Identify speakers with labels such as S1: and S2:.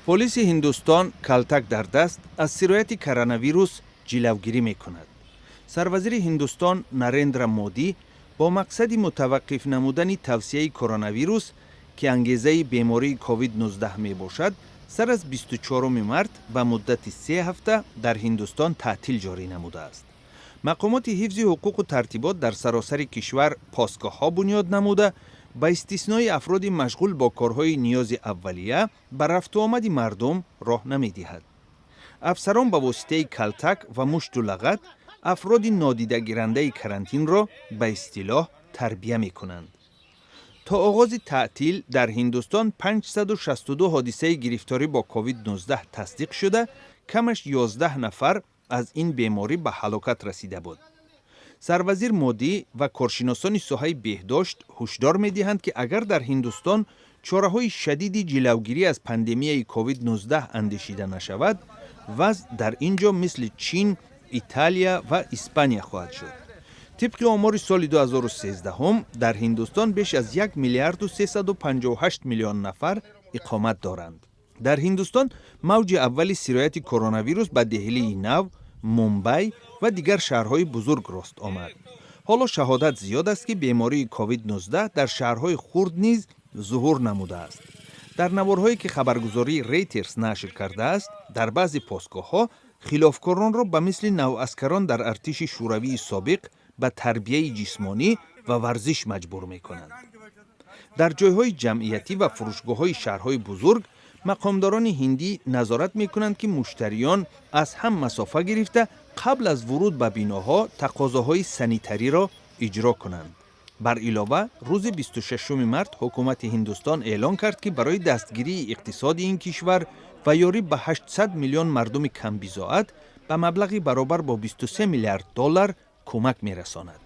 S1: Полиси Ҳиндустон, калтак дар даст, аз сирояти коронавирус ҷилавгирӣ мекунад. Сарвазири Ҳиндустон Нарендра Модӣ бо мақсади мутаваққиф намудани тавсеаи коронавирус, ки ангезаи бемории COVID-19 мебошад, сар аз 24 март ба муддати 3 ҳафта дар Ҳиндустон таътил ҷорӣ намудааст. Мақомоти ҳифзи ҳуқуқу тартибот дар саросари кишвар постгоҳҳо бунёд намуда, ба истиснои афроди машғул бо корҳои ниёзи аввалия ба рафтуомади мардум роҳ намедиҳад. Афсарон ба воситаи калтак ва мушту лағат афроди нодидагирандаи карантинро ба истилоҳ тарбия мекунанд. То оғози таътил дар Ҳиндустон 562 ҳодисаи гирифторӣ бо COVID-19 тасдиқ шуда, камаш 11 нафар аз ин беморӣ ба ҳалокат расида буд. Сарвазир Модӣ ва коршиносони соҳаи беҳдошт ҳушдор медиҳанд, ки агар дар Ҳиндустон чораҳои шадиди ҷилавгирӣ аз пандемияи COVID-19 андешида нашавад, вазъ дар ин ҷо мисли Чин, Италия ва Испания хоҳад шуд. Тибқи омори соли 2013, дар Ҳиндустон беш аз 1 миллиарду 358 миллион нафар иқомат доранд. Дар Ҳиндустон мавҷи аввали сирояти коронавирус ба Деҳлии Нав, Мумбай ва дигар шаҳрҳои бузург рост омад. Ҳоло шаҳодат зиёд аст, ки бемории COVID-19 дар шаҳрҳои хурд низ зуҳур намудааст. Дар наворҳое, ки хабаргузории Рейтерс нашр кардааст, дар баъзе постгоҳҳо хилофкоронро ба мисли наваскарон дар артиши Шӯравии собиқ ба тарбияи ҷисмонӣ ва варзиш маҷбур мекунанд. Дар ҷойҳои ҷамъиятӣ ва фурӯшгоҳҳои шаҳрҳои бузург мақомдорони ҳиндӣ назорат мекунанд, ки муштариён аз ҳам масофа гирифта, қабл аз вуруд ба биноҳо тақозоҳои санитариро иҷро кунанд. Бар илова, рӯзи 26 март ҳукумати Ҳиндустон эълон кард, ки барои дастгирии иқтисоди ин кишвар ва ёрӣ ба 800 миллион мардуми камбизоат ба маблағи баробар бо 23 миллиард доллар кӯмак мерасонад.